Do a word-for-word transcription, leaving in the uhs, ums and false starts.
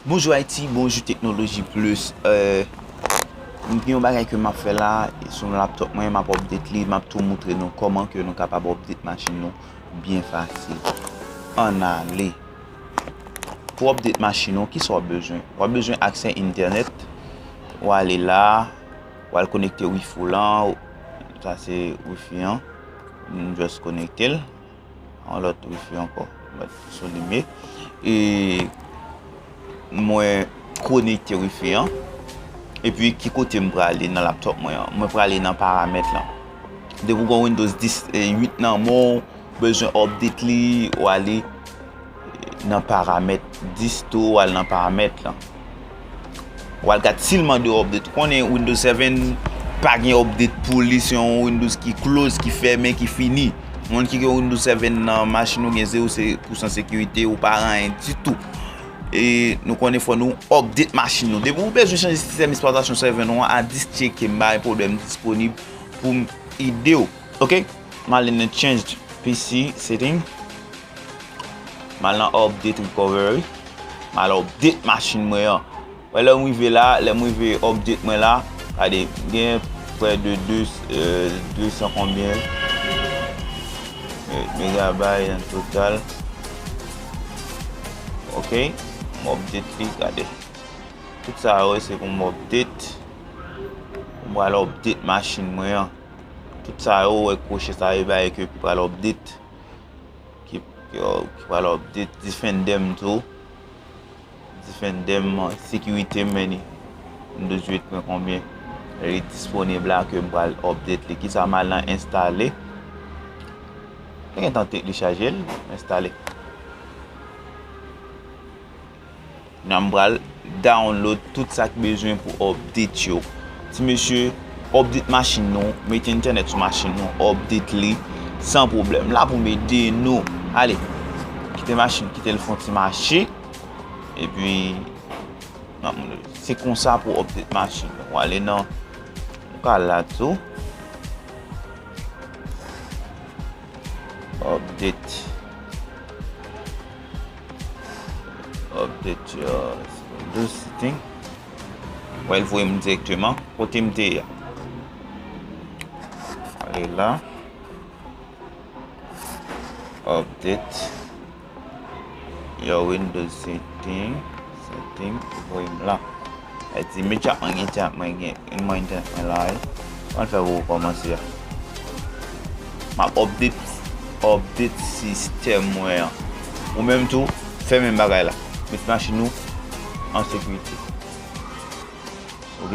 Bonjou Ayiti, bonjou Teknoloji Plis. Euh, m gen yon bagay ke m ap fè la, sou laptop mwen, m ap update li, m ap tou moutre nou kòman ke nou kapab update machin nou byen fasil. Ann ale. Pou update machin ou, kisa w ap bezwen? W ap bezwen aksè entènèt. W ale la, w al konekte wifi w lan. Sa se wifi an. M just konekte l. Yon lòt wifi ankò. Mwen sou li me. E mwen konekte wifi an. Epi ki kote m prale nan laptop mwen an? Mwen prale nan paramèt lan. Depi w gen Windows dis, eh, uit nan men w, bezwen update li, w ale nan paramèt, dis tou, w al nan paramèt lan. W al gad si l mande w update. Ou konnen Windows sèven pa gen update pou li, se yon Windows ki close, ki fèmen, ki fini. Moun ki gen Windows sèven nan machin ou gen zewo pousan sekirite, ou pa gen anyen ditou. E nou konnen fò nou update machin nou. Depi ou bezwen chanje sistèm eksplwatasyon sèven ou an, a dis tcheke m, pa gen pwoblèm, disponib pou m ede w. Ok? M ale nan Change P C Setting. M al nan Update Recovery. M al update machin mwen an. Wè, lè m rive la, lè m rive update mwen la, gade, m gen prè de de, euh, de san konbyen, euh, megabay an total. Ok, m update li, gade. Tout sa yo, se pou m update. M pral update machin mwen an. Tout sa yo, wè, kwoche sa yo, bagay ke pou pral update. Ki, ki, ki pral update. Defender m tou. Defender m, sekirite m, men li Windows uit mwen konbyen. Li disponib la ke m pral update li. Kisa m al nan enstale. Mwen gentan te telechaje l, enstale. Nan m pral download tout sa k bezwen pou update yo. Ti mesye, update machin nou, mete entènèt sou machin nou, update li san pwoblèm. La pou m ede nou. Ale, kite machin, kite l fè yon ti mache. Epi, nan, se konsa pou update machin nou. W ale nan, ou ka la tou. Update. Update your Windows setting. Wè, l voye m dirèkteman kote m te ye a. Ale la. Update your Windows setting. Setting. Voye m la. Sa vle di imedyatman gen entènèt mwen gen, mwen entènèt mwen la, wi. Kòman l fè pou rekòmanse a? M ap update, update sistèm mwen an. Ou menm tou, fè menm bagay la. Met machin ou an sekirite. Ok?